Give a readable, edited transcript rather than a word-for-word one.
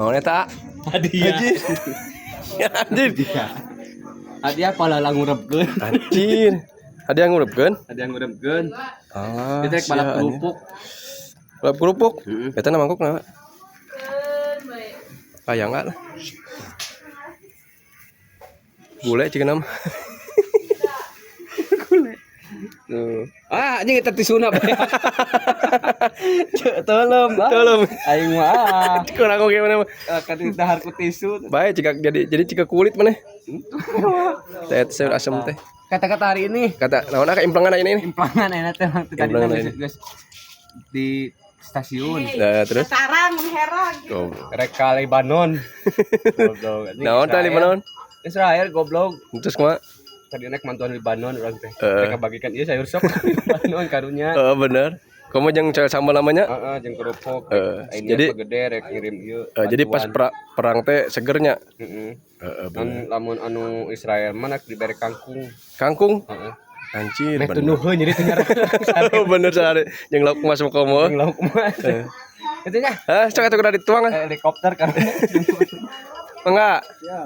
Naon eta? Hadiah. Anjir. Anjir. Hadiah pala ngurepkeun. Anjir. Hadiah ngurepkeun? Hadiah ngurepkeun. Ah, Itu rek balap sia, anjir. kerupuk. Balap kerupuk. Heeh. Eta na mangkok na. Aya enggak lah. Bule cik nama. Gule. Tuh. Ah, anjing eta tisuna bae. Tolong, ah. Tolong. Aing mah ah. Kurang oke mana mah. Kan dahar ku tisu. Bae jika jadi jika kulit mana. Teh sayur asem teh. Kata-kata hari ini Kata naon ka implangan ini ini. implangan enak teh tadi Implangan geus ini. Geus di stasiun. Nah, terus Sarang herang. oh. Rek ka Lebanon. Goblok. Anjing, Naon teh Israel. Lebanon? Israel goblok. Terus kumaha? Tadi naik mantuan Lebanon urang teh. Heeh. Mereka bagikan ieu sayur sop Lebanon karunya. Heeh, bener. Kamu jeung cewek sambal namanya? Heeh, jeung kerupuk. Heeh, Ini gede rek ngirim ieu. Jadi pas bantuan. perang teh segernya. Heeh. Heeh, Kan bener. lamun anu Israel mah nak dibere kangkung. Kangkung. Heeh. Anjir, Meh bener. tunduheun jadi teh nyarang. Bener sehari jeung lauk masuk komo. Jeung lauk mah. Itu nya Hah, cok atuh kudu dituang ah. helikopter karunya. Enggak. Ya.